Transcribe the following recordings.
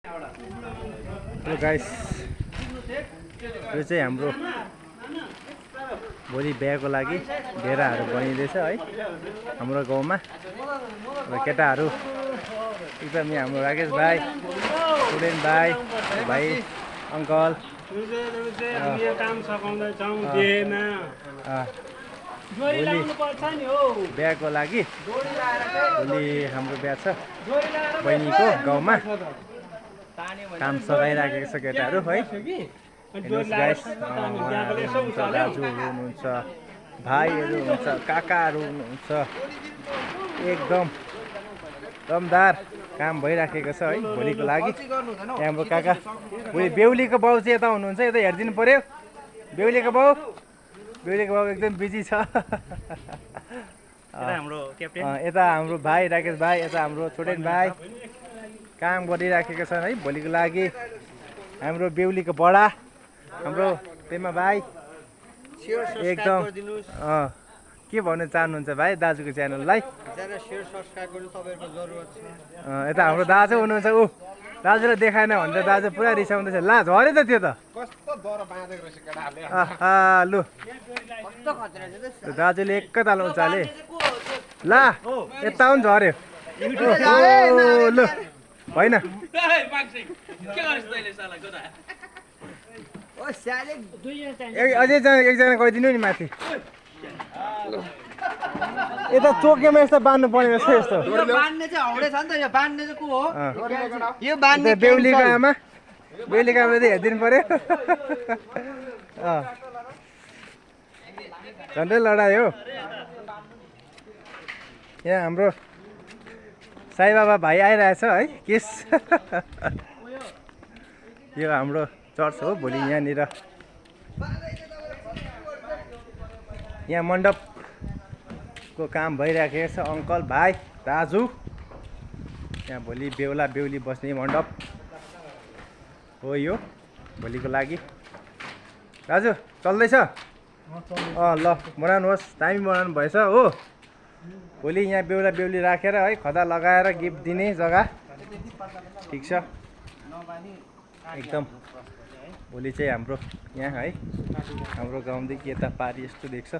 Hello guys, यो चाहिँ हाम्रो भोलि बिहाको लागि डेराहरू बनिँदैछ है हाम्रो गाउँमा। र केटाहरू एकदम यहाँ हाम्रो राकेश भाइ, स्टुडेन्ट भाइ, भाइ अङ्कल बिहाको लागि भोलि हाम्रो बिहा छ बहिनीको गाउँमा। काम सघाइराखेको छ केटाहरू है। दाजुहरू हुनुहुन्छ, भाइहरू हुनुहुन्छ, काकाहरू हुनुहुन्छ, एकदम दमदार काम भइराखेको छ है भोलिको लागि। हाम्रो काका भोलि बेहुलीको बाउ चाहिँ यता हुनुहुन्छ, यता हेरिदिनु पर्यो। बेहुलीको बाउ एकदम बिजी छ। यता हाम्रो भाइ राकेश भाइ, यता हाम्रो छोडेन भाइ काम गरिराखेका छन् है भोलिको लागि। हाम्रो बेहुलीको बडा हाम्रो पेमा भाइ एकदम के भन्न चाहनुहुन्छ भाइ दाजुको च्यानललाई? यता हाम्रो दाजु हुनुहुन्छ, ऊ दाजुलाई देखाएन भनेर दाजु पुरा रिसाउँदैछ। ला झऱ्यो त त्यो त लु दाजुले एकैताल उचाले ला यता पनि झऱ्यो लु होइन। अझै एकजना गइदिनु नि माथि। यता चोकेमा यस्तो बाँध्नु पर्ने रहेछ। यस्तो बेहुलीको आमा चाहिँ हेरिदिनु पर्यो। झन्डै लडाइ हो यहाँ। हाम्रो साई बाबा भाइ आइरहेछ है केस। यो हाम्रो चर्च हो भोलि। यहाँनिर यहाँ मण्डपको काम भइराखेको छ। अङ्कल भाइ दाजु यहाँ भोलि बेहुला बेहुली बस्ने मण्डप हो यो भोलिको लागि। दाजु चल्दैछ? ल बनाउनुहोस्, दामी बनाउनु भएछ हो। भोलि यहाँ बेहुला बेहुली राखेर है खदा लगाएर गिफ्ट दिने जग्गा ठिक छ एकदम। भोलि चाहिँ हाम्रो यहाँ है हाम्रो गाउँदेखि यता पारी यस्तो देख्छ,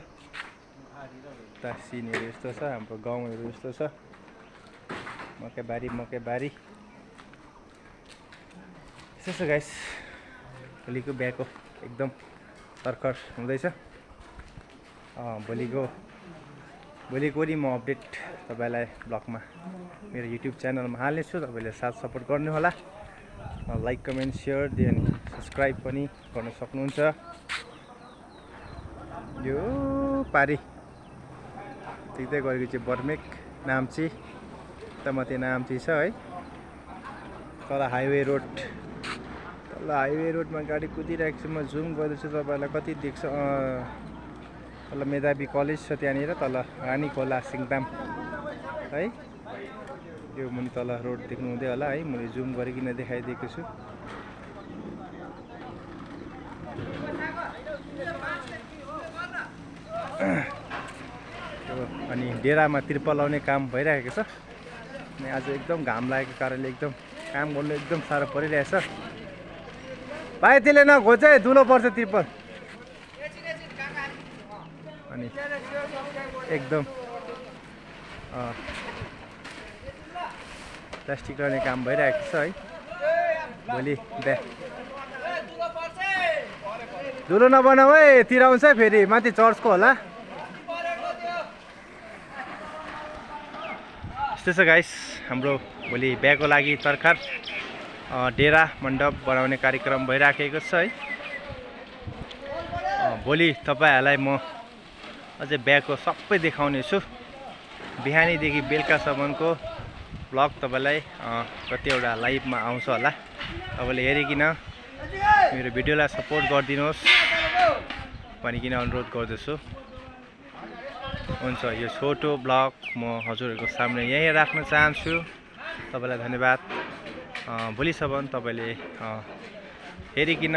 यता सिनहरू यस्तो छ, हाम्रो गाउँहरू यस्तो छ, मकैबारी यस्तो छ गाइस। भोलिको बिहाको एकदम तर्खर हुँदैछ। भोलिको नि म अपडेट तपाईँलाई ब्लगमा मेरो युट्युब च्यानलमा हाल्नेछु। तपाईँले साथ सपोर्ट गर्नु होला। Like comment share then subscribe पनि गर्न सक्नुहुन्छ। यो पारी देख्दै गरेको चाहिँ बर्मेक नाम्ची, त माथि नाम्ची छ है। तल हाइवे रोडमा गाडी कुदिरहेको छु। म जुम गर्दैछु तपाईँलाई कति देख्छ। तल मेधावी कलेज छ त्यहाँनिर, तल रानी खोला सिङताम है। यो मुनि तल रोड देख्नु हुँदै होला है। मैले जुम गरिकन देखाइदिएको छु। अनि डेरामा तिर्पल लाउने काम भइरहेको छ। अनि आज एकदम घाम लागेको कारणले एकदम काम गर्नु एकदम साह्रो परिरहेछ। भाइ त्यसले नघोच है, धुलो पर्छ तिर्पल। अनि एकदम प्लास्टिक लगाउने काम भइरहेको छ है भोलि बिहा। धुलो नबनाऊ है, तिराउँछ फेरि माथि चर्चको होला। यस्तो छ गाइस हाम्रो भोलि बिहाको लागि तर्खर डेरा मण्डप बनाउने कार्यक्रम भइराखेको छ है। भोलि तपाईँहरूलाई म अझै बिहाको सबै देखाउने छु। बिहानीदेखि बेलुकासम्मको ब्लग तपाईँलाई कतिवटा लाइभमा आउँछ होला। तपाईँले हेरिकन मेरो भिडियोलाई सपोर्ट गरिदिनुहोस् भनिकन अनुरोध गर्दछु। हुन्छ, यो छोटो ब्लग म हजुरहरूको सामने यहीँ राख्न चाहन्छु। तपाईँलाई धन्यवाद। भोलिसम्म तपाईँले हेरिकन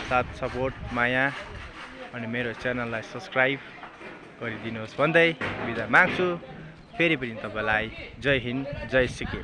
साथ सपोर्ट माया अनि मेरो च्यानललाई सब्सक्राइब गरिदिनुहोस् भन्दै बिदा माग्छु। फेरि पनि तपाईँलाई जय हिन्द, जय सिक्किम।